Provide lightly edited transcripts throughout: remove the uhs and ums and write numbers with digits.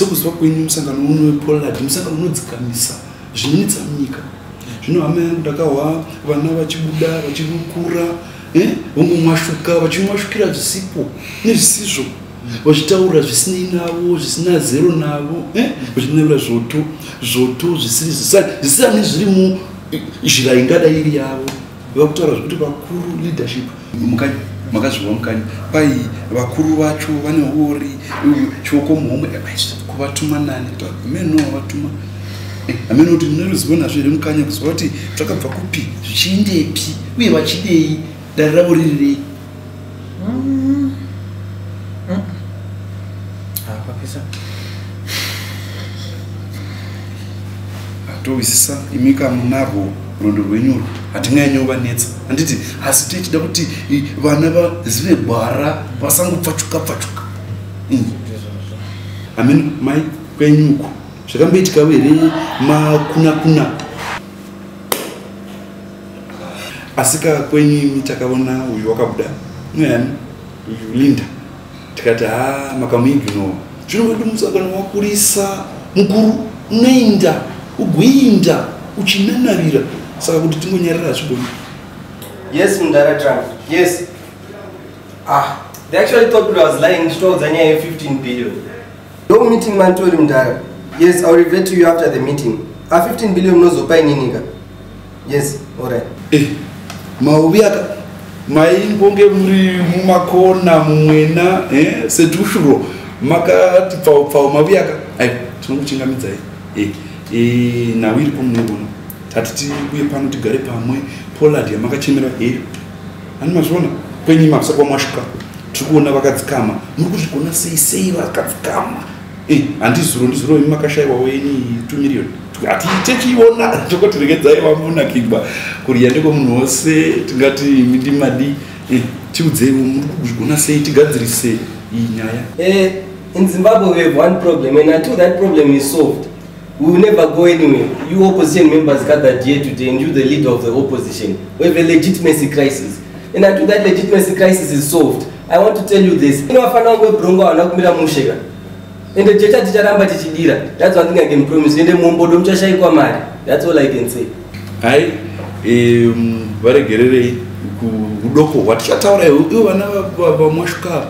Sekuziva kwenyu, musangano uno wePolad musangano unodzikamisa zvinonetsa munyika. Zvino hama yangu, ndakahwa vana vachibuda vachirukura, vongomwashuka, vachimwashukira zvisipo nezvisizvo, vachitaura zvisinei navo, zvisina zero navo, vachinavira zvoto zvoto zvisiri zvisina zviri muzhira ingadai iri yavo. Vakutaura zvekuti vakuru, leadership mukanyi, makazviwa mukanyi kwai vakuru vacho vane uori, chioko muhomwe. Kuvatuma nani? Hameno wavatuma, hameno kuti mune ruzivo nazvo here mukanya, kuziva kuti zvakabva kupi, zvichiindepi, uye vachidei, dare ravo ririrei? Papisa. Towisisa imika munarwo rwendo rwenyurwo, hatinganyanyovanetsa, handiti? Asi tichida kuti vana vazive gwara, vasangopfachuka pfachuka. Amen. Mai, kwenyuko zvakamboitikawo here makuna kuna? Asika kwenyu imi takaona uyu wakabuda noyani, uyu Linda, tikati ha, makamuignore. Zvino wedu musangano wakurisa mukuru, unoinda ugoinda uchinanavira, saka kuti tingonyarira hazvigoni. Yes, Mundara Trump. Yes. Ah, they actually thought I was lying. Ndichitoudza nyaya ye15 billion. No meeting mantori, Mundara. Yes, I'll revert to you after the meeting. Ah, 15 billion munozopa ininika. Yes, all right. Mauvi aka maimbonge muri mumakona mumwena, setushuro makati pfau pfau. Mavi aka, aiwa, tinokuchingamidzai. Nhau iripo munoiona. Tati tiuye pano tigare pamwe. Polad yamakachemera heyo, ani mazviona kwenyima kusati kwamwashuka. Tiri kuona vakadzikama, muri kuzvigona sei? Sei vakadzikama? Handizuro ndizuro imi makashayiwawo eni 2 million, hatiite chiona tokoti regedzai vamunakigwa kuriya ndekwemunhu wose. Tingati imi ndimadi, tiudzeiwo muri kuzvigona sei, tigadzirise iyi nyaya. In Zimbabwe we have one problem, and until that problem is solved, we will never go anywhere. You opposition members gathered here today, and you the leader of the opposition. We have a legitimacy crisis. And until that legitimacy crisis is solved, I want to tell you this. Inofanira kunge brongo hauna kumira musheka. Ende jecha ticharamba tichidira. That's one thing I can promise. Ende mumbodo muchashayikwa mari. That's all I can say. Hai, varegererei kudoko hwatichataura. Ivo vana vamwashuka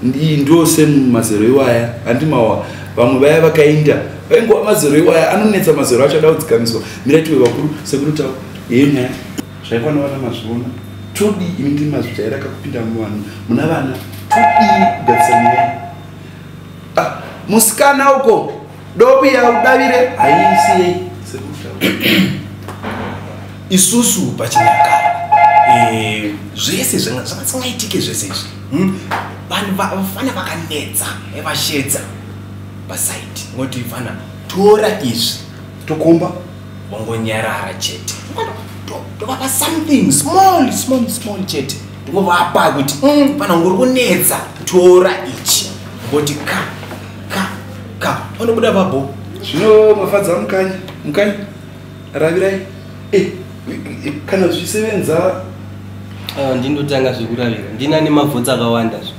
ndo semazero iwaya, handimawa vamwe vaya vakainda vaingova mazero iwaya anonetsa, mazero acho ada kudzikamiswa. Mirai tive vakuru sekuru tavo yeyo nyaya zvaikwana. Vana mazviona, todii? Imi ndimi mazvijaira kakupinda muvanhu muna vana, todii kugadzisa nyaya? Ah, musikana uko dobiya udavire haisiyei sekuru tavo. Isusu pachinyakare, zvese zvanga zvisingaitike zvese izvi, Vanhu vafana vakanetsa, vashedza pasaidi, ngoti fana tora izvi. Tokomba. Vongonyarara chete. Tovapa something small small small chete, ndingovapa kuti pana ngori kunetsa, tora ichi, ngoti ka ka ka vanobuda vabho. Zvino mafadza mukanyi, mukanyi ravirai. Kana zvichisevenza. Ndindotanga zvekuravira, ndina nemavhotsi akawanda zvo.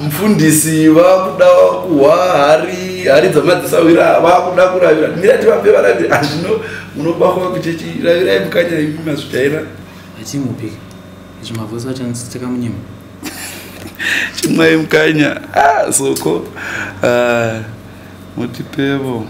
Mufundisi vakuda kuhwa hari hari dzamadzisawira, vakuda kuravira. Mira tivape varavira. Hazvino munobahwa kuchechi, ravirai mukanya, imi mazvijaira. Achimupika izvo mavhosi acho takamunyima. Chimwai mukanya. Ah, soko. Ah, mutipevo.